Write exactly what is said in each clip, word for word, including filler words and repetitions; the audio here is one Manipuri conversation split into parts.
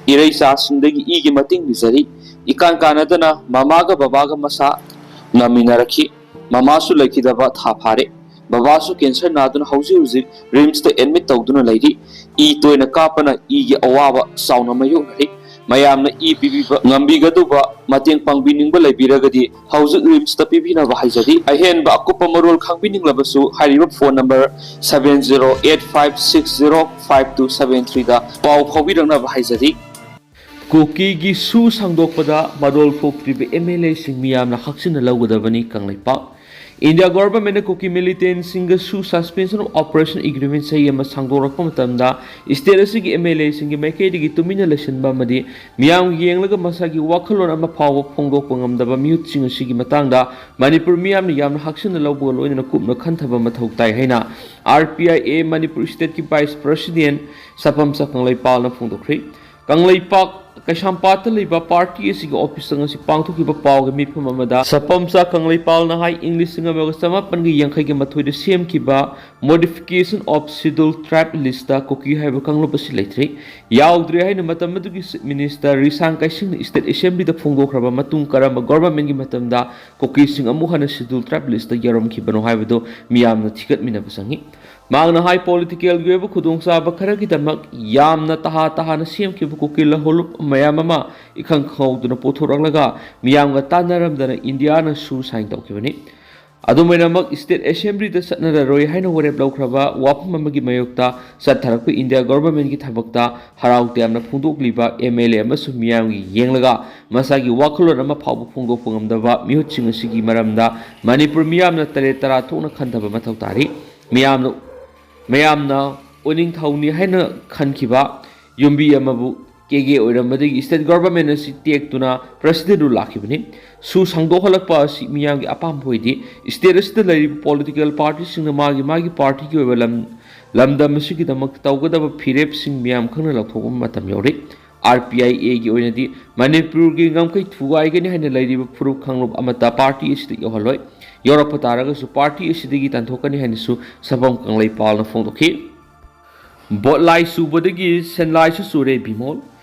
ꯏꯔꯩꯆꯥꯁꯤꯡꯗꯒꯤ ꯏꯒꯤ ꯃꯇꯦꯡ ꯅꯤꯖꯔꯤ꯫ ꯏꯀꯥꯟ ꯀꯥꯟꯅꯗꯅ ꯃꯃꯥꯒ ꯕꯕꯥꯒ ꯃꯁꯥ ꯅꯥꯃꯤꯟꯅꯔꯛꯈꯤ꯫ ꯃꯃꯥꯁꯨ ꯂꯩꯈꯤꯗꯕ ꯊꯥ ꯐꯥꯔꯦ꯫ ꯕꯕꯥꯁꯨ ꯀꯦꯟꯁꯔ ꯅꯥꯗꯨꯅ ꯍꯧꯖꯤꯛ ꯍꯧꯖꯤꯛ ꯔꯤꯝꯁꯇ ꯑꯦꯗꯃꯤꯠ ꯇꯧꯗꯨꯅ ꯂꯩꯔꯤ꯫ ꯏ ꯇꯣꯏꯅ ꯀꯥꯞꯄꯅ ꯏꯒꯤ ꯑꯋꯥꯕ ꯆꯥꯎꯅ ꯃꯥꯌꯣꯛꯅꯔꯤ꯫ ꯃꯌꯥꯝꯅ ꯏ ꯄꯤꯕꯤꯕ ꯉꯝꯕꯤꯒꯗꯧꯕ, ꯃꯇꯦꯡ ꯄꯥꯡꯕꯤꯅꯤꯡꯕ ꯂꯩꯕꯤꯔꯒꯗꯤ ꯍꯧꯖꯤꯛ ꯔꯤꯝꯁꯇ ꯄꯤꯕꯤꯅꯕ ꯍꯥꯏꯖꯔꯤ꯫ ꯑꯍꯦꯟꯕ ꯑꯀꯨꯞꯄ ꯃꯔꯣꯜ ꯈꯪꯕꯤꯅꯤꯡꯂꯕꯁꯨ ꯍꯥꯏꯔꯤꯕ phone number seven zero eight five six zero five two seven three ꯗ ꯄꯥꯎ ꯐꯥꯎꯕꯤꯔꯛꯅꯕ ꯍꯥꯏꯖꯔꯤ꯫ ꯀꯨꯀꯤꯒꯤ ꯁꯨ ꯁꯥꯡꯗꯣꯛꯄꯗ ꯃꯔꯣꯜ ꯊꯣꯛꯇ꯭ꯔꯤꯕ ꯑꯦꯝ ꯑꯦꯜ ꯑꯦꯁꯤꯡ ꯃꯤꯌꯥꯝꯅ ꯍꯛꯆꯤꯟꯅ ꯂꯧꯒꯗꯕꯅꯤ꯫ ꯀꯪꯂꯩꯄꯥꯛ꯫ ꯏꯟꯗꯤꯌꯥ ꯒꯣꯚꯔꯟꯃꯦꯟꯠꯅ ꯀꯨꯀꯤ ꯃꯤꯂꯤꯇꯦꯟꯠꯁꯤꯡꯒ ꯁꯨ ꯁꯁꯄꯦꯟꯁꯟ ꯑꯣꯐ ꯑꯣꯄꯔꯦꯁꯟ ꯑꯦꯒ꯭ꯔꯤꯃꯦꯟꯠ ꯆꯍꯤ ꯑꯃ ꯁꯥꯡꯗꯣꯔꯛꯄ ꯃꯇꯝꯗ ꯁ꯭ꯇꯦꯠ ꯑꯁꯤꯒꯤ ꯑꯦꯝ ꯑꯦꯜ ꯑꯦꯁꯤꯡꯒꯤ ꯃꯥꯏꯀꯩꯗꯒꯤ ꯇꯨꯃꯤꯟꯅ ꯂꯩꯁꯤꯟꯕ ꯑꯃꯗꯤ ꯃꯤꯌꯥꯝꯒꯤ ꯌꯦꯡꯂꯒ ꯃꯁꯥꯒꯤ ꯋꯥꯈꯜꯂꯣꯟ ꯑꯃ ꯐꯥꯎꯕ ꯐꯣꯡꯗꯣꯛꯄ ꯉꯝꯗꯕ ꯃꯤꯍꯨꯠꯁꯤꯡ ꯑꯁꯤꯒꯤ ꯃꯇꯥꯡꯗ ꯃꯅꯤꯄꯨꯔ ꯃꯤꯌꯥꯝꯅ ꯌꯥꯝꯅ ꯍꯛꯆꯤꯟꯅ ꯂꯧꯕꯒ ꯂꯣꯏꯅꯅ ꯀꯨꯞꯅ ꯈꯟꯊꯕ ꯃꯊꯧ ꯇꯥꯏ ꯍꯥꯏꯅ R P I A Manipur ꯁ꯭ꯇꯦꯠꯀꯤ ꯚꯥꯏꯁ ꯄ꯭ꯔꯁꯤꯗꯦꯟꯠ ꯁꯄꯝꯆꯥ ꯀꯪꯂꯩꯄꯥꯜꯅ ꯐꯣꯡꯗꯣꯛꯈ꯭ꯔꯦ꯫ ꯀꯪꯂꯩꯄꯥꯛ ꯀꯩꯁꯥꯝꯄꯥꯠꯇ ꯂꯩꯕ ꯄꯥꯔꯇꯤ ꯑꯁꯤꯒꯤ ꯑꯣꯐꯤꯁꯇ ꯉꯁꯤ ꯄꯥꯡꯊꯣꯛꯈꯤꯕ ꯄꯥꯎꯒꯤ ꯃꯤꯐꯝ ꯑꯃꯗ ꯁꯄꯝꯆꯥ ꯀꯪꯂꯩꯄꯥꯜꯅ ꯍꯥꯏ, ꯏꯪ ꯂꯤꯁꯤꯡ ꯑꯃꯒ ꯆꯃꯥꯄꯟꯒ ꯌꯥꯡꯈꯩꯒ ꯃꯥꯊꯣꯏꯗ ꯁꯦꯝꯈꯤꯕ Modification of Scheduled Tribe List ꯀꯨꯀꯤ ꯍꯥꯏꯕ ꯀꯥꯡꯂꯨꯞ ꯑꯁꯤ ꯂꯩꯇ꯭ꯔꯤ, ꯌꯥꯎꯗ꯭ꯔꯦ ꯍꯥꯏꯅ ꯃꯇꯝ ꯑꯗꯨꯒꯤ ꯆꯤꯐ ꯃꯤꯅꯤꯁꯇꯔ ꯔꯤꯁꯥꯡ ꯀꯩꯁꯤꯡꯅ ꯁ꯭ꯇꯦꯠ ꯑꯦꯁꯦꯝꯕ꯭ꯂꯤꯗ ꯐꯣꯡꯗꯣꯛꯈ꯭ꯔꯕ ꯃꯇꯨꯡ ꯀꯔꯝꯕ ꯒꯣꯚꯔꯟꯃꯦꯟꯠꯀꯤ ꯃꯇꯝꯗ ꯀꯨꯀꯤꯁꯤꯡ ꯑꯃꯨꯛ ꯍꯟꯅ ꯁꯦꯗ꯭ꯌꯨꯜ ꯇ꯭ꯔꯥꯏꯕ ꯂꯤꯁꯇ ꯌꯥꯎꯔꯝꯈꯤꯕꯅꯣ ꯍꯥꯏꯕꯗꯨ ꯃꯤꯌꯥꯝꯅ ꯊꯤꯒꯠꯃꯤꯟꯅꯕ ꯆꯪꯏ꯫ ꯃꯍꯥꯛꯅ ꯍꯥꯏ, ꯄꯣꯂꯤꯇꯤꯀꯦꯜꯒꯤ ꯑꯣꯏꯕ ꯈꯨꯗꯣꯡꯆꯥꯕ ꯈꯔꯒꯤꯗꯃꯛ ꯌꯥꯝꯅ ꯇꯍꯥ ꯇꯍꯥꯅ ꯁꯦꯝꯈꯤꯕ ꯀꯨꯀꯤ ꯂꯍꯣꯂꯨꯞ ꯃꯌꯥꯝ ꯑꯃ ꯏꯈꯪ ꯈꯪꯍꯧꯗꯅ ꯄꯨꯊꯣꯔꯛꯂꯒ ꯃꯤꯌꯥꯝꯒ ꯇꯥꯟꯅꯔꯝꯗꯅ ꯏꯟꯗꯤꯌꯥꯅ ꯁꯨ ꯁꯥꯏꯟ ꯇꯧꯈꯤꯕꯅꯤ꯫ ꯑꯗꯨꯝ ꯑꯣꯏꯅꯃꯛ, ꯁ꯭ꯇꯦꯠ ꯑꯦꯁꯦꯝꯕ꯭ꯂꯤꯗ ꯆꯠꯅꯔꯔꯣꯏ ꯍꯥꯏꯅ ꯋꯥꯔꯦꯞ ꯂꯧꯈ꯭ꯔꯕ ꯋꯥꯐꯝ ꯑꯃꯒꯤ ꯃꯥꯌꯣꯛꯇ ꯆꯠꯊꯔꯛꯄ ꯏꯟꯗꯤꯌꯥ ꯒꯣꯚꯔꯟꯃꯦꯟꯠꯀꯤ ꯊꯕꯛꯇ ꯍꯔꯥꯎ ꯇꯌꯥꯝꯅ ꯐꯣꯡꯗꯣꯛꯂꯤꯕ ꯑꯦꯝ ꯑꯦꯜ ꯑꯦ ꯑꯃꯁꯨꯡ ꯃꯤꯌꯥꯝꯒꯤ ꯌꯦꯡꯂꯒ ꯃꯁꯥꯒꯤ ꯋꯥꯈꯜꯂꯣꯟ ꯑꯃ ꯐꯥꯎꯕ ꯐꯣꯡꯗꯣꯛꯄ ꯉꯝꯗꯕ ꯃꯤꯍꯨꯠꯁꯤꯡ ꯑꯁꯤꯒꯤ ꯃꯔꯝꯗ ꯃꯅꯤꯄꯨꯔ ꯃꯤꯌꯥꯝꯅ ꯇꯔꯦꯠ ꯇꯔꯥ ꯊꯣꯛꯅ ꯈꯟꯊꯕ ꯃꯊꯧ ꯇꯥꯔꯤ꯫ ꯃꯤꯌꯥꯝꯅ, ꯃꯌꯥꯝꯅ ꯎꯅꯤꯡꯊꯧꯅꯤ ꯍꯥꯏꯅ ꯈꯟꯈꯤꯕ ꯌꯨꯝꯕꯤ ꯑꯃꯕꯨ ꯀꯦꯒꯦ ꯑꯣꯏꯔꯝꯕꯗꯒꯤ ꯁ꯭ꯇꯦꯠ ꯒꯣꯚꯔꯟꯃꯦꯟꯠ ꯑꯁꯤ ꯇꯦꯛꯇꯨꯅ ꯄ꯭ꯔꯁꯤꯗꯦꯟꯠ ꯔꯨꯜ ꯂꯥꯛꯈꯤꯕꯅꯤ꯫ ꯁꯨ ꯁꯥꯡꯗꯣꯛꯍꯜꯂꯛꯄ ꯑꯁꯤ ꯃꯤꯌꯥꯝꯒꯤ ꯑꯄꯥꯝꯕ ꯑꯣꯏꯗꯦ꯫ ꯁ꯭ꯇꯦꯠ ꯑꯁꯤꯗ ꯂꯩꯔꯤꯕ ꯄꯣꯂꯤꯇꯤꯀꯦꯜ ꯄꯥꯔꯇꯤꯁꯤꯡꯅ ꯃꯥꯒꯤ ꯃꯥꯒꯤ ꯄꯥꯔꯇꯤꯒꯤ ꯑꯣꯏꯕ ꯂꯝ, ꯂꯝꯗꯝ ꯑꯁꯤꯒꯤꯗꯃꯛ ꯇꯧꯒꯗꯕ ꯐꯤꯔꯦꯞꯁꯤꯡ ꯃꯤꯌꯥꯝ ꯈꯪꯅ ꯂꯧꯊꯣꯛꯄ ꯃꯇꯝ ꯌꯧꯔꯦ꯫ ꯑꯥꯔ ꯄꯤ ꯑꯥꯏ ꯑꯦꯒꯤ ꯑꯣꯏꯅꯗꯤ ꯃꯅꯤꯄꯨꯔꯒꯤ ꯉꯝꯈꯩ ꯊꯨꯒꯥꯏꯒꯅꯤ ꯍꯥꯏꯅ ꯂꯩꯔꯤꯕ ꯐꯨꯔꯨꯞ ꯀꯥꯡꯂꯨꯞ ꯑꯃꯠꯇ ꯄꯥꯔꯇꯤ ꯑꯁꯤꯗ ꯌꯧꯍꯜꯂꯣꯏ꯫ ꯌꯧꯔꯛꯄ ꯇꯥꯔꯒꯁꯨ ꯄꯥꯔꯇꯤ ꯑꯁꯤꯗꯒꯤ ꯇꯥꯟꯊꯣꯛꯀꯅꯤ ꯍꯥꯏꯅꯁꯨ ꯁꯄꯝ ꯀꯪꯂꯩꯄꯥꯜꯅ ꯐꯣꯡꯗꯣꯛꯈꯤ꯫ ꯕꯣꯠꯂꯥꯏ ꯆꯨꯕꯗꯒꯤ ꯁꯦꯟꯂꯥꯏꯁꯨ ꯆꯨꯔꯦ ꯕꯤꯃꯣꯜ꯫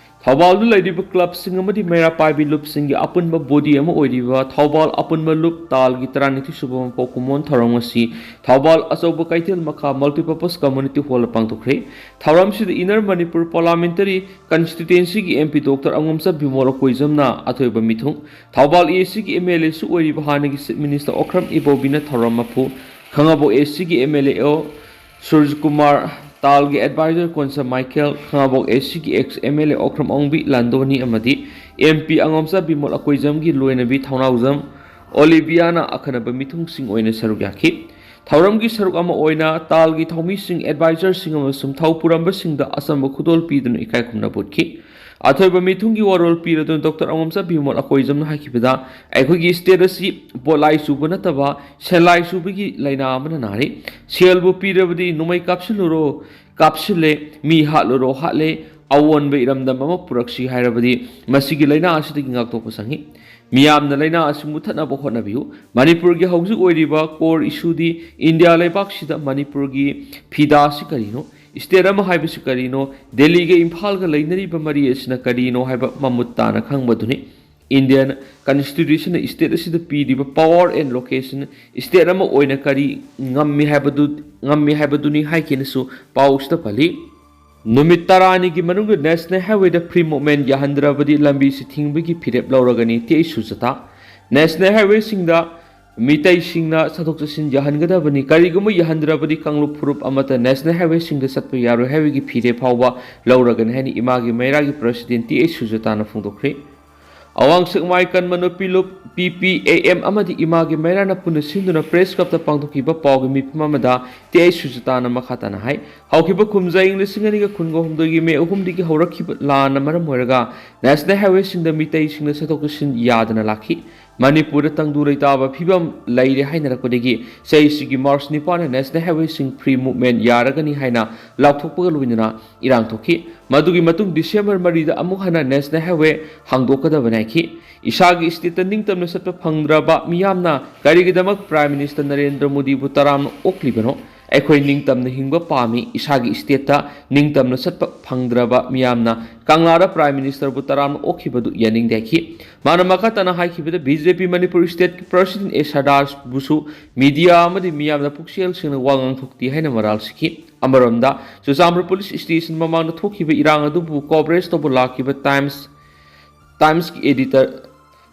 ꯊꯧꯕꯥꯜꯗ ꯂꯩꯔꯤꯕ ꯀ꯭ꯂꯕꯁꯤꯡ ꯑꯃꯗꯤ ꯃꯩꯔꯥ ꯄꯥꯏꯕꯤ ꯂꯨꯞꯁꯤꯡꯒꯤ ꯑꯄꯨꯟꯕ ꯕꯣꯗꯤ ꯑꯃ ꯑꯣꯏꯔꯤꯕ ꯊꯧꯕꯥꯜ ꯑꯄꯨꯟꯕ ꯂꯨꯞ ꯇꯥꯜꯒꯤ ꯇꯔꯥꯅꯤꯊꯣꯏ ꯁꯨꯕ ꯃꯄꯣꯛ ꯀꯨꯝꯑꯣꯟ ꯊꯧꯔꯝ ꯑꯁꯤ ꯊꯧꯕꯥꯜ ꯑꯆꯧꯕ ꯀꯩꯊꯦꯜ ꯃꯈꯥ ꯃꯜꯇꯤꯄꯔꯄꯁ ꯀꯝꯃ꯭ꯌꯨꯅꯤꯇꯤ ꯍꯣꯜꯗ ꯄꯥꯡꯊꯣꯛꯈ꯭ꯔꯦ꯫ ꯊꯧꯔꯝꯁꯤꯗ ꯏꯟꯅꯔ ꯃꯅꯤꯄꯨꯔ ꯄꯥꯔꯂꯥꯃꯦꯟꯇꯔꯤ ꯀꯟꯁꯇꯤꯇ꯭ꯋꯦꯟꯁꯤꯒꯤ M P doctor Angomcha Bimol ꯑꯀꯣꯏꯖꯝꯅ ꯑꯊꯣꯏꯕ ꯃꯤꯊꯨꯡ, ꯊꯧꯕꯥꯜ ꯑꯦ ꯁꯤꯒꯤ ꯑꯦꯝ ꯑꯦꯜ ꯑꯦꯁꯨ ꯑꯣꯏꯔꯤꯕ ꯍꯥꯟꯅꯒꯤ ꯆꯤꯐ ꯃꯤꯅꯤꯁꯇꯔ ꯑꯣꯀ꯭ꯔꯝ ꯏꯕꯣꯕꯤꯅ ꯊꯧꯔꯝ ꯃꯄꯨ, ꯈꯥꯉꯕꯣꯛ ꯑꯦ ꯁꯤꯒꯤ ꯑꯦꯝ ꯑꯦꯜ ꯑꯦ ꯑꯣ ꯁꯨꯔꯖꯀꯨꯃꯥꯔ, ꯇꯥꯜꯒꯤ ꯑꯦꯗꯚꯥꯏꯖꯔ ꯀꯣꯟꯁꯥ ꯃꯥꯏꯀꯦꯜ, ꯈꯥꯉꯕꯣꯛ ꯑꯦ ꯁꯤꯒꯤ ex M L A Okram Ongbi Landhoni ꯑꯃꯗꯤ ꯑꯦꯝ ꯄꯤ ꯑꯉꯣꯝꯆꯥ ꯕꯤꯃꯣꯜ ꯑꯀꯣꯏꯖꯝꯒꯤ ꯂꯣꯏꯅꯕꯤ ꯊꯧꯅꯥꯎꯖꯝ ꯑꯣꯂꯤꯕꯤꯌꯥꯅ ꯑꯈꯟꯅꯕ ꯃꯤꯊꯨꯡꯁꯤꯡ ꯑꯣꯏꯅ ꯁꯔꯨꯛ ꯌꯥꯈꯤ꯫ ꯊꯧꯔꯝꯒꯤ ꯁꯔꯨꯛ ꯑꯃ ꯑꯣꯏꯅ ꯇꯥꯜꯒꯤ ꯊꯧꯃꯤꯁꯤꯡ, ꯑꯦꯗꯚꯥꯏꯖꯔꯁꯤꯡ ꯑꯃꯁꯨꯡ ꯊꯧ ꯄꯨꯔꯝꯕꯁꯤꯡꯗ ꯑꯆꯝꯕ ꯈꯨꯗꯣꯜ ꯄꯤꯗꯨꯅ ꯏꯀꯥꯏ ꯈꯨꯝꯅꯕ ꯎꯠꯈꯤ꯫ ꯑꯊꯣꯏꯕ ꯃꯤꯊꯨꯡꯒꯤ ꯋꯥꯔꯣꯜ ꯄꯤꯔꯗꯨꯅ ꯗꯣꯛꯇꯔ ꯑꯉꯣꯝꯆꯥ ꯕꯤꯃꯣꯜ ꯑꯀꯣꯏꯖꯝꯅ ꯍꯥꯏꯈꯤꯕꯗ, ꯑꯩꯈꯣꯏꯒꯤ ꯁ꯭ꯇꯦꯠ ꯑꯁꯤ ꯄꯣꯠꯂꯥꯏ ꯆꯨꯕ ꯅꯠꯇꯕ ꯁꯦꯟꯂꯥꯏ ꯆꯨꯕꯒꯤ ꯂꯥꯏꯅꯥ ꯑꯃꯅ ꯅꯥꯔꯤ꯫ ꯁꯦꯜꯕꯨ ꯄꯤꯔꯕꯗꯤ ꯅꯣꯡꯃꯩ ꯀꯥꯞꯁꯤꯜꯂꯨꯔꯣ, ꯀꯥꯞꯁꯤꯜꯂꯦ, ꯃꯤ ꯍꯥꯠꯂꯨꯔꯣ, ꯍꯥꯠꯂꯦ, ꯑꯑꯣꯟꯕ ꯏꯔꯝꯗꯝ ꯑꯃ ꯄꯨꯔꯛꯁꯤ ꯍꯥꯏꯔꯕꯗꯤ ꯃꯁꯤꯒꯤ ꯂꯥꯏꯅꯥ ꯑꯁꯤꯗꯒꯤ ꯉꯥꯛꯊꯣꯛꯄ ꯆꯪꯏ꯫ ꯃꯤꯌꯥꯝꯅ ꯂꯥꯏꯅꯥ ꯑꯁꯤ ꯃꯨꯠꯊꯠꯅꯕ ꯍꯣꯠꯅꯕꯤꯌꯨ꯫ ꯃꯅꯤꯄꯨꯔꯒꯤ ꯍꯧꯖꯤꯛ ꯑꯣꯏꯔꯤꯕ core issueꯗꯤ ꯏꯟꯗꯤꯌꯥ ꯂꯩꯕꯥꯛꯁꯤꯗ ꯃꯅꯤꯄꯨꯔꯒꯤ ꯐꯤꯗꯥꯁꯤ ꯀꯔꯤꯅꯣ? ꯁ꯭ꯇꯦꯠ ꯑꯃ ꯍꯥꯏꯕꯁꯤ ꯀꯔꯤꯅꯣ? ꯗꯦꯜꯂꯤꯒ ꯏꯝꯐꯥꯜꯒ ꯂꯩꯅꯔꯤꯕ ꯃꯔꯤ ꯑꯁꯤꯅ ꯀꯔꯤꯅꯣ ꯍꯥꯏꯕ ꯃꯃꯨꯠ ꯇꯥꯅ ꯈꯪꯕꯗꯨꯅꯤ꯫ ꯏꯟꯗꯤꯌꯟ ꯀꯟꯁꯇꯤꯇ꯭ꯌꯨꯁꯟꯅ ꯁ꯭ꯇꯦꯠ ꯑꯁꯤꯗ ꯄꯤꯔꯤꯕ power and location, ꯁ꯭ꯇꯦꯠ ꯑꯃ ꯑꯣꯏꯅ ꯀꯔꯤ ꯉꯝꯃꯤ ꯍꯥꯏꯕꯗꯨ, ꯉꯝꯃꯤ ꯍꯥꯏꯕꯗꯨꯅꯤ ꯍꯥꯏꯈꯤꯅꯁꯨ ꯄꯥꯎꯁꯤꯗ ꯄꯜꯂꯤ꯫ ꯅꯨꯃꯤꯠ ꯇꯔꯥꯅꯤꯒꯤ ꯃꯅꯨꯡꯗ ꯅꯦꯁꯅꯦꯜ ꯍꯥꯏꯋꯦꯗ ꯐ꯭ꯔꯤ ꯃꯨꯚꯃꯦꯟ ꯌꯥꯍꯟꯗ꯭ꯔꯕꯗꯤ ꯂꯝꯕꯤꯁꯤ ꯊꯤꯡꯕꯒꯤ ꯐꯤꯔꯦꯞ ꯂꯧꯔꯒꯅꯤ, ꯇꯤ ꯑꯩꯆ ꯁꯨꯖꯇꯥ꯫ ꯅꯦꯁꯅꯦꯜ ꯍꯥꯏꯋꯦꯁꯤꯡꯗ ꯃꯤꯇꯩꯁꯤꯡꯅ ꯆꯠꯊꯣꯛ ꯆꯠꯁꯤꯟ ꯌꯥꯍꯟꯒꯗꯕꯅꯤ꯫ ꯀꯔꯤꯒꯨꯝꯕ ꯌꯥꯍꯟꯗ꯭ꯔꯕꯗꯤ ꯀꯥꯡꯂꯨꯞ ꯐꯨꯔꯨꯞ ꯑꯃꯠꯇ ꯅꯦꯁꯅꯦꯜ ꯍꯥꯏꯋꯦꯁꯤꯡꯗ ꯆꯠꯄ ꯌꯥꯔꯣꯏ ꯍꯥꯏꯕꯒꯤ ꯐꯤꯔꯦꯞ ꯐꯥꯎꯕ ꯂꯧꯔꯒꯅꯤ ꯍꯥꯏꯅ ꯏꯃꯥꯒꯤ ꯃꯩꯔꯥꯒꯤ ꯄ꯭ꯔꯁꯤꯗꯦꯟ ꯇꯤ ꯑꯩꯆ ꯁꯨꯖꯇꯥꯅ ꯐꯣꯡꯗꯣꯛꯈ꯭ꯔꯦ꯫ ꯑꯋꯥꯡ ꯁꯦꯛꯃꯥꯏ ꯀꯟꯕ ꯅꯨꯄꯤ ꯂꯨꯞ, ꯄꯤ ꯄꯤ ꯑꯦ ꯑꯦꯝ ꯑꯃꯗꯤ ꯏꯃꯥꯒꯤ ꯃꯩꯔꯥꯅ ꯄꯨꯟꯅ ꯁꯤꯟꯗꯨꯅ ꯄ꯭ꯔꯦꯁ ꯀ꯭ꯂꯕꯇ ꯄꯥꯡꯊꯣꯛꯈꯤꯕ ꯄꯥꯎꯒꯤ ꯃꯤꯐꯝ ꯑꯃꯗ ꯇꯤ ꯑꯩꯆ ꯁꯨꯖꯇꯥꯅ ꯃꯈꯥ ꯇꯥꯅ ꯍꯥꯏ, ꯍꯧꯈꯤꯕ ꯀꯨꯝꯖꯥ ꯏꯪ ꯂꯤꯁꯤꯡ ꯑꯅꯤꯒ ꯀꯨꯟꯒ ꯍꯨꯝꯗꯣꯏꯒꯤ ꯃꯦ ꯑꯍꯨꯝꯗꯒꯤ ꯍꯧꯔꯛꯈꯤꯕ ꯂꯥꯟꯅ ꯃꯔꯝ ꯑꯣꯏꯔꯒ ꯅꯦꯁꯅꯦꯜ ꯍꯥꯏꯋꯦꯁꯤꯡꯗ ꯃꯤꯇꯩꯁꯤꯡꯅ ꯆꯠꯊꯣꯛ ꯆꯠꯁꯤꯟ ꯌꯥꯗꯅ ꯂꯥꯛꯈꯤ꯫ ꯃꯅꯤꯄꯨꯔꯗ ꯇꯪꯗꯨ ꯂꯩꯇꯥꯕ ꯐꯤꯕꯝ ꯂꯩꯔꯦ ꯍꯥꯏꯅꯔꯛꯄꯗꯒꯤ ꯆꯍꯤꯁꯤꯒꯤ ꯃꯥꯔꯆ ꯅꯤꯄꯥꯟꯗ ꯅꯦꯁꯅꯦꯜ ꯍꯥꯏꯋꯦꯁꯤꯡ ꯐ꯭ꯔꯤ ꯃꯨꯚꯃꯦꯟ ꯌꯥꯔꯒꯅꯤ ꯍꯥꯏꯅ ꯂꯥꯎꯊꯣꯛꯄꯒ ꯂꯣꯏꯅꯅ ꯏꯔꯥꯡ ꯊꯣꯛꯈꯤ꯫ ꯃꯗꯨꯒꯤ ꯃꯇꯨꯡ ꯗꯤꯁꯦꯝꯕꯔ ꯃꯔꯤꯗ ꯑꯃꯨꯛ ꯍꯟꯅ ꯅꯦꯁꯅꯦꯜ ꯍꯥꯏꯋꯦ ꯍꯥꯡꯗꯣꯛꯀꯗꯕꯅꯤ ꯍꯥꯏꯈꯤ꯫ ꯏꯁꯥꯒꯤ ꯁ꯭ꯇꯦꯠꯇ ꯅꯤꯡꯇꯝꯅ ꯆꯠꯄ ꯐꯪꯗ꯭ꯔꯕ ꯃꯤꯌꯥꯝꯅ ꯀꯔꯤꯒꯤꯗꯃꯛ ꯄ꯭ꯔꯥꯏꯝ ꯃꯤꯅꯤꯁꯇꯔ ꯅꯔꯦꯟꯗ꯭ꯔ ꯃꯣꯗꯤꯕꯨ ꯇꯔꯥꯝꯅ ꯑꯣꯛꯂꯤꯕꯅꯣ? ꯑꯩꯈꯣꯏ ꯅꯤꯡꯇꯝꯅ ꯍꯤꯡꯕ ꯄꯥꯝꯃꯤ꯫ ꯏꯁꯥꯒꯤ stateꯇ ꯅꯤꯡꯇꯝꯅ ꯆꯠꯄ ꯐꯪꯗ꯭ꯔꯕ ꯃꯤꯌꯥꯝꯅ ꯀꯪꯂꯥꯗ Prime Ministerꯕꯨ ꯇꯔꯥꯝꯅ ꯑꯣꯛꯈꯤꯕꯗꯨ ꯌꯥꯅꯤꯡꯗꯦ ꯍꯥꯏꯈꯤ꯫ ꯃꯥꯅ ꯃꯈꯥ ꯇꯥꯅ ꯍꯥꯏꯈꯤꯕꯗ, BJP Manipur stateꯀꯤ president A ꯁꯔꯗꯥꯔꯕꯨꯁꯨ media ꯑꯃꯗꯤ ꯃꯤꯌꯥꯝꯗ ꯄꯨꯛꯆꯦꯜ ꯁꯦꯡꯅ ꯋꯥ ꯉꯥꯡꯊꯣꯛꯇꯦ ꯍꯥꯏꯅ ꯃꯔꯥꯜ ꯁꯤꯈꯤ꯫ ꯑꯃꯔꯣꯝꯗ, ꯆꯨꯔꯆꯥꯟꯄꯨꯔ police station ꯃꯃꯥꯡꯗ ꯊꯣꯛꯈꯤꯕ ꯏꯔꯥꯡ ꯑꯗꯨꯕꯨ coverage ꯇꯧꯕ ꯂꯥꯛꯈꯤꯕ Times, Timesꯀꯤ editor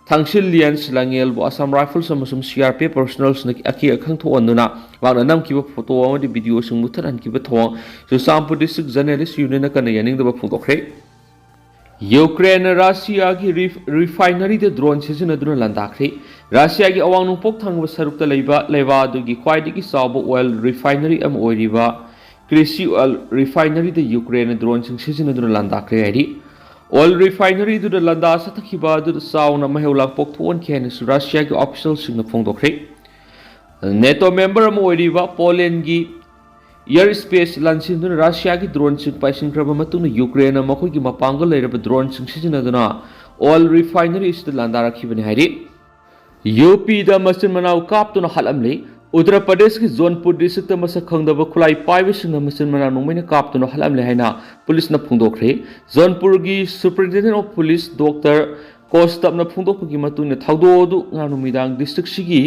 ꯊꯥꯡꯁꯤꯜ ꯂꯤꯌꯟꯁ ꯂꯥꯡꯉꯦꯜꯕꯨ Assam Rifles ꯑꯃꯁꯨꯡ CRPF personnelꯁꯤꯡꯅ ꯑꯀꯤ ꯑꯈꯪ ꯊꯣꯛꯍꯟꯗꯨꯅ ꯃꯍꯥꯛꯅ ꯅꯝꯈꯤꯕ photo ꯑꯃꯗꯤ videoꯁꯤꯡ ꯃꯨꯊꯠꯍꯟꯈꯤꯕ ꯊꯧꯑꯣꯡ ꯆꯨꯔꯆꯥꯟꯄꯨꯔ District Journalist Unionꯅ ꯀꯟꯅ ꯌꯥꯅꯤꯡꯗꯕ ꯐꯣꯡꯗꯣꯛꯈ꯭ꯔꯦ꯫ ꯌꯨꯀ꯭ꯔꯦꯟꯅ ꯔꯁꯤꯌꯥꯒꯤ ꯔꯤ-, refineryꯗ drone ꯁꯤꯖꯤꯟꯅꯗꯨꯅ ꯂꯥꯟꯗꯥꯈ꯭ꯔꯦ꯫ ꯔꯁꯤꯌꯥꯒꯤ ꯑꯋꯥꯡ ꯅꯣꯡꯄꯣꯛ ꯊꯪꯕ ꯁꯔꯨꯛꯇ ꯂꯩꯕ ꯂꯩꯕꯥꯛ ꯑꯗꯨꯒꯤ ꯈ꯭ꯋꯥꯏꯗꯒꯤ ꯆꯥꯎꯕ oil refinery ꯑꯃ ꯑꯣꯏꯔꯤꯕ ꯀ꯭ꯔꯤꯁꯤ oil refineryꯗ ꯌꯨꯀ꯭ꯔꯦꯟꯅ droneꯁꯤꯡ ꯁꯤꯖꯤꯟꯅꯗꯨꯅ ꯂꯥꯟꯗꯥꯈ꯭ꯔꯦ ꯍꯥꯏꯔꯤ꯫ Oil refineryꯗꯨꯗ ꯂꯥꯟꯗꯥ ꯆꯠꯊꯈꯤꯕ ꯑꯗꯨꯗ ꯆꯥꯎꯅ ꯃꯩꯍꯧ ꯂꯥꯡꯄꯣꯛ ꯊꯣꯛꯍꯟꯈꯤ ꯍꯥꯏꯅꯁꯨ ꯔꯁꯤꯌꯥꯒꯤ officialꯁꯤꯡꯅ ꯐꯣꯡꯗꯣꯛꯈ꯭ꯔꯦ꯫ NATO member ꯑꯃ ꯑꯣꯏꯔꯤꯕ ꯄꯣꯂꯦꯟꯒꯤ air space ꯂꯥꯟꯁꯤꯟꯗꯨꯅ ꯔꯁꯤꯌꯥꯒꯤ droneꯁꯤꯡ ꯄꯥꯏꯁꯤꯟꯈ꯭ꯔꯕ ꯃꯇꯨꯡꯗ ꯌꯨꯀ꯭ꯔꯦꯟꯅ ꯃꯈꯣꯏꯒꯤ ꯃꯄꯥꯡꯒꯜ ꯂꯩꯔꯕ droneꯁꯤꯡ ꯁꯤꯖꯤꯟꯅꯗꯨꯅ oil refinery ꯑꯁꯤꯗ ꯂꯥꯟꯗꯥꯔꯛꯈꯤꯕꯅꯤ ꯍꯥꯏꯔꯤ꯫ UPꯗ ꯃꯆꯤꯟ ꯃꯅꯥꯎ ꯀꯥꯞꯇꯨꯅ ꯍꯥꯠꯂꯝꯂꯤ꯫ ꯎꯠꯇꯔ ꯄ꯭ꯔꯗꯦꯁꯀꯤ ꯖꯣꯟꯄꯨꯔ districtꯇ ꯃꯁꯛ ꯈꯪꯗꯕ ꯈꯨꯠꯂꯥꯏ ꯄꯥꯏꯕꯁꯤꯡꯅ ꯃꯆꯤꯟ ꯃꯅꯥꯎ ꯅꯣꯡꯃꯩꯅ ꯀꯥꯞꯇꯨꯅ ꯍꯥꯠꯂꯝꯂꯦ ꯍꯥꯏꯅ ꯄꯨꯂꯤꯁꯅ ꯐꯣꯡꯗꯣꯛꯈ꯭ꯔꯦ꯫ ꯖꯣꯟꯄꯨꯔꯒꯤ Superintendent of Police Doctor ꯀꯣꯁꯇꯞꯅ ꯐꯣꯡꯗꯣꯛꯄꯒꯤ ꯃꯇꯨꯡ ꯏꯟꯅ ꯊꯧꯗꯣꯛ ꯑꯗꯨ ꯉꯔꯥꯡ ꯅꯨꯃꯤꯗꯥꯡ districtꯁꯤꯒꯤ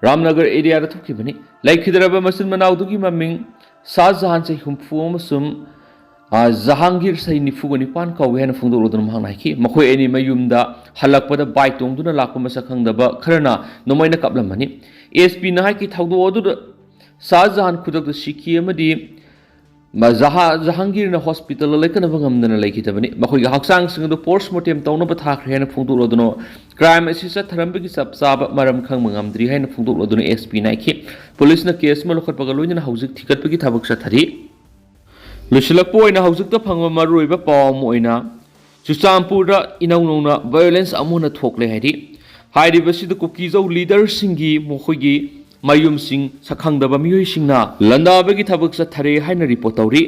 ꯔꯥꯝꯅꯒꯔ areaꯗ ꯊꯣꯛꯈꯤꯕꯅꯤ꯫ ꯂꯩꯈꯤꯗ꯭ꯔꯕ ꯃꯆꯤꯟ ꯃꯅꯥꯎꯗꯨꯒꯤ ꯃꯃꯤꯡ ꯁꯥꯍ ꯖꯍꯥꯟ ꯆꯍꯤ ꯍꯨꯝꯐꯨ ꯑꯃꯁꯨꯡ, ꯑ, ꯖꯍꯥꯡꯒꯤꯔ ꯆꯍꯤ ꯅꯤꯐꯨꯒ ꯅꯤꯄꯥꯟ ꯀꯧꯏ ꯍꯥꯏꯅ ꯐꯣꯡꯗꯣꯛꯂꯗꯨꯅ ꯃꯍꯥꯛꯅ ꯍꯥꯏꯈꯤ꯫ ꯃꯈꯣꯏ ꯑꯅꯤ ꯃꯌꯨꯝꯗ ꯍꯜꯂꯛꯄꯗ bike ꯇꯣꯡꯗꯨꯅ ꯂꯥꯛꯄ ꯃꯁꯛ ꯈꯪꯗꯕ ꯈꯔꯅ ꯅꯣꯡꯃꯩꯅ ꯀꯥꯞꯂꯝꯕꯅꯤ꯫ SPꯅ ꯍꯥꯏꯈꯤ, ꯊꯧꯗꯣꯛ ꯑꯗꯨꯗ ꯁꯥꯍ ꯖꯍꯥꯟ ꯈꯨꯗꯛꯇ ꯁꯤꯈꯤ ꯑꯃꯗꯤ ꯃ-, ꯖꯍꯥ-, ꯖꯍꯥꯡꯒꯤꯔꯅ hospitalꯗ ꯂꯥꯏꯀꯠꯅꯕ ꯉꯝꯗꯅ ꯂꯩꯈꯤꯗꯕꯅꯤ꯫ ꯃꯈꯣꯏꯒꯤ ꯍꯛꯆꯥꯡꯁꯤꯡ ꯑꯗꯨ post mortem ꯇꯧꯅꯕ ꯊꯥꯈ꯭ꯔꯦ ꯍꯥꯏꯅ ꯐꯣꯡꯗꯣꯛꯂꯗꯨꯅ crime ꯑꯁꯤ ꯆꯠꯊꯔꯝꯕꯒꯤ ꯆꯞ ꯆꯥꯕ ꯃꯔꯝ ꯈꯪꯕ ꯉꯝꯗ꯭ꯔꯤ ꯍꯥꯏꯅ ꯐꯣꯡꯗꯣꯛꯂꯗꯨꯅ SPꯅ ꯍꯥꯏꯈꯤ꯫ ꯄꯨꯂꯤꯁꯅ case ꯑꯃ ꯂꯧꯈꯠꯄꯒ ꯂꯣꯏꯅꯅ ꯍꯧꯖꯤꯛ ꯊꯤꯒꯠꯄꯒꯤ ꯊꯕꯛ ꯆꯠꯊꯔꯤ꯫ ꯂꯣꯏꯁꯤꯜꯂꯛꯄ ꯑꯣꯏꯅ ꯍꯧꯖꯤꯛꯇ ꯐꯪꯕ ꯃꯔꯨꯑꯣꯏꯕ ꯄꯥꯎ ꯑꯃ ꯑꯣꯏꯅ ꯆꯨꯔꯆꯥꯟꯄꯨꯔꯗ ꯏꯅꯧ ꯅꯧꯅ violence ꯑꯃ ꯑꯣꯏꯅ ꯊꯣꯛꯂꯦ ꯍꯥꯏꯔꯤ꯫ ꯍꯥꯏꯔꯤꯕꯁꯤꯗ ꯀꯨꯀꯤꯖꯧ leaderꯁꯤꯡꯒꯤ ꯃꯈꯣꯏꯒꯤ ꯃꯌꯨꯝꯁꯤꯡ ꯁꯛꯈꯪꯗꯕ ꯃꯤꯑꯣꯏꯁꯤꯡꯅ ꯂꯥꯟꯗꯥꯕꯒꯤ ꯊꯕꯛ ꯆꯠꯊꯔꯦ ꯍꯥꯏꯅ report ꯇꯧꯔꯤ꯫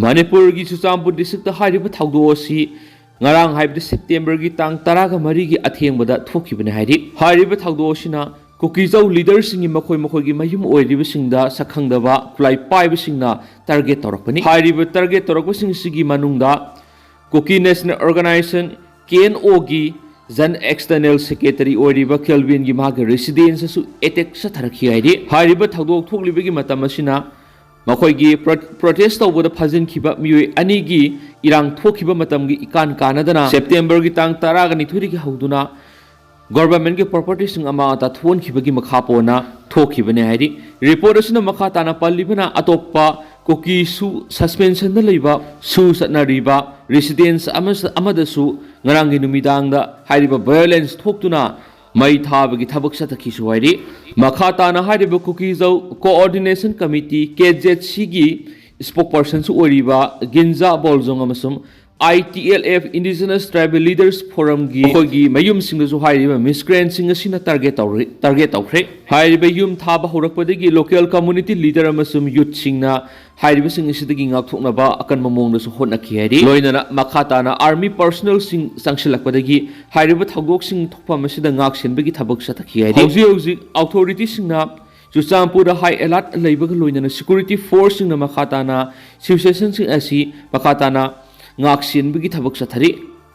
ꯃꯅꯤꯄꯨꯔꯒꯤ ꯆꯨꯔꯆꯥꯟꯄꯨꯔ districtꯇ ꯍꯥꯏꯔꯤꯕ ꯊꯧꯗꯣꯛ ꯑꯁꯤ ꯉꯔꯥꯡ, ꯍꯥꯏꯕꯗꯤ Septemberꯒꯤ ꯇꯥꯡ ꯇꯔꯥꯒ ꯃꯔꯤꯒꯤ ꯑꯊꯦꯡꯕꯗ ꯊꯣꯛꯈꯤꯕꯅꯤ ꯍꯥꯏꯔꯤ꯫ ꯍꯥꯏꯔꯤꯕ ꯊꯧꯗꯣꯛ ꯑꯁꯤꯅ ꯀꯨꯀꯤꯖꯧ ꯂꯤꯗꯔꯁꯤꯡꯒꯤ ꯃꯈꯣꯏ ꯃꯈꯣꯏꯒꯤ ꯃꯌꯨꯝ ꯑꯣꯏꯔꯤꯕꯁꯤꯡꯗ ꯁꯛꯈꯪꯗꯕ ꯈꯨꯠꯂꯥꯏ ꯄꯥꯏꯕꯁꯤꯡꯅ ꯇꯥꯔꯒꯦꯠ ꯇꯧꯔꯛꯄꯅꯤ꯫ ꯍꯥꯏꯔꯤꯕ ꯇꯥꯔꯒꯦꯠ ꯇꯧꯔꯛꯄꯁꯤꯡꯁꯤꯒꯤ ꯃꯅꯨꯡꯗ ꯀꯨꯀꯤ ꯅꯦꯁꯅꯦꯜ ꯑꯣꯔꯒꯅꯥꯏꯖꯦꯁꯟ, ꯀꯦ ꯑꯦꯟ ꯑꯣꯒꯤ ꯖꯟ ꯑꯦꯛꯁꯇꯔꯅꯦꯜ ꯁꯦꯀ꯭ꯔꯦꯇꯔꯤ ꯑꯣꯏꯔꯤꯕ ꯀꯦꯜꯕꯤꯟꯒꯤ ꯃꯍꯥꯛꯀꯤ ꯔꯦꯁꯤꯗꯦꯟꯁꯇꯁꯨ ꯑꯦꯇꯦꯛ ꯆꯠꯊꯔꯛꯈꯤ ꯍꯥꯏꯔꯤ꯫ ꯍꯥꯏꯔꯤꯕ ꯊꯧꯗꯣꯛ ꯊꯣꯛꯂꯤꯕꯒꯤ ꯃꯇꯝ ꯑꯁꯤꯅ ꯃꯈꯣꯏꯒꯤ ꯄ꯭ꯔꯣ-, ꯄ꯭ꯔꯣꯇꯦꯁ ꯇꯧꯕꯗ ꯐꯥꯖꯤꯟꯈꯤꯕ ꯃꯤꯑꯣꯏ ꯑꯅꯤꯒꯤ ꯏꯔꯥꯡ ꯊꯣꯛꯈꯤꯕ ꯃꯇꯝꯒꯤ ꯏꯀꯥꯟ ꯀꯥꯟꯅꯗꯅ ꯁꯦꯞꯇꯦꯝꯕꯔꯒꯤ ꯇꯥꯡ ꯇꯔꯥꯒ ꯅꯤꯊꯣꯏꯗꯒꯤ ꯍꯧꯗꯨꯅ ꯒꯣꯚꯔꯟꯃꯦꯟꯠꯀꯤ ꯄ꯭ꯔꯣꯄꯔꯇꯤꯁꯤꯡ ꯑꯃꯥꯡ ꯑꯇꯥ ꯊꯣꯛꯍꯟꯈꯤꯕꯒꯤ ꯃꯈꯥ ꯄꯣꯟꯅ ꯊꯣꯛꯈꯤꯕꯅꯤ ꯍꯥꯏꯔꯤ꯫ ꯔꯤꯄꯣꯔꯠ ꯑꯁꯤꯅ ꯃꯈꯥ ꯇꯥꯅ ꯄꯜꯂꯤꯕꯅ, ꯑꯇꯣꯞꯄ ꯀꯨꯀꯤ ꯁꯨ ꯁꯁꯄꯦꯟꯁꯟꯗ ꯂꯩꯕ ꯁꯨ ꯆꯠꯅꯔꯤꯕ ꯔꯦꯁꯤꯗꯦꯟꯁ ꯑꯃꯁꯨ-, ꯑꯃꯗꯁꯨ ꯉꯔꯥꯡꯒꯤ ꯅꯨꯃꯤꯗꯥꯡꯗ ꯍꯥꯏꯔꯤꯕ ꯚꯥꯏꯑꯣꯂꯦꯟꯁ ꯊꯣꯛꯇꯨꯅ ꯃꯩ ꯊꯥꯕꯒꯤ ꯊꯕꯛ ꯆꯠꯊꯈꯤꯁꯨ ꯍꯥꯏꯔꯤ꯫ ꯃꯈꯥ ꯇꯥꯅ ꯍꯥꯏꯔꯤꯕ Kuki-Zo coordination committee, K Z ꯁꯤꯒꯤ ꯁ꯭ꯄꯣꯛꯄꯔꯁꯟꯁꯨ ꯑꯣꯏꯔꯤꯕ ꯒꯤꯟꯖꯥ ꯕꯣꯜꯖꯣꯡ ꯑꯃꯁꯨꯡ I T L F, indigenous tribal leaders ꯐꯣꯔꯝꯒꯤ ꯃꯈꯣꯏꯒꯤ ꯃꯌꯨꯝꯁꯤꯡꯗꯁꯨ ꯍꯥꯏꯔꯤꯕ ꯃꯤꯁꯀ꯭ꯔꯦꯟꯁꯤꯡ ꯑꯁꯤꯅ ꯇꯥꯔꯒꯦꯠ ꯇꯧꯔꯤ, ꯇꯥꯔꯒꯦꯠ ꯇꯧꯈ꯭ꯔꯦ꯫ ꯍꯥꯏꯔꯤꯕ ꯌꯨꯝ ꯊꯥꯕ ꯍꯧꯔꯛꯄꯗꯒꯤ ꯂꯣꯀꯦꯜ ꯀꯝꯃꯨꯅꯤꯇꯤ ꯂꯤꯗꯔ ꯑꯃꯁꯨꯡ ꯌꯨꯠꯁꯤꯡꯅ ꯍꯥꯏꯔꯤꯕꯁꯤꯡ ꯑꯁꯤꯗꯒꯤ ꯉꯥꯛꯊꯣꯛꯅꯕ ꯑꯀꯟꯕ ꯃꯑꯣꯡꯗꯁꯨ ꯍꯣꯠꯅꯈꯤ ꯍꯥꯏꯔꯤ꯫ ꯂꯣꯏꯅꯅ ꯃꯈꯥ ꯇꯥꯅ ꯑꯥꯔꯃꯤ ꯄꯔꯁꯅꯦꯜꯁꯤꯡ ꯆꯪꯁꯤꯜꯂꯛꯄꯗꯒꯤ ꯍꯥꯏꯔꯤꯕ ꯊꯧꯗꯣꯛꯁꯤꯡ ꯊꯣꯛꯐꯝ ꯑꯁꯤꯗ ꯉꯥꯛ ꯁꯦꯟꯕꯒꯤ ꯊꯕꯛ ꯆꯠꯊꯈꯤ ꯍꯥꯏꯔꯤ꯫ ꯍꯧꯖꯤꯛ ꯍꯧꯖꯤꯛ ꯑꯣꯊꯣꯔꯤꯇꯤꯁꯤꯡꯅ ꯆꯨꯔꯆꯥꯟꯄꯨꯔꯗ ꯍꯥꯏ ꯑꯦꯂꯥꯔꯠ ꯂꯩꯕꯒ ꯂꯣꯏꯅꯅ ꯁꯦꯀ꯭ꯌꯨꯔꯤꯇꯤ ꯐꯣꯔꯁꯁꯤꯡꯅ ꯃꯈꯥ ꯇꯥꯅ ꯁꯤꯆꯨꯋꯦꯁꯟꯁꯤꯡ ꯑꯁꯤ ꯃꯈꯥ ꯇꯥꯅ ꯉꯥꯛ ꯁꯦꯟꯕꯒꯤ ꯊꯕꯛ ꯆꯠꯊꯔꯤ꯫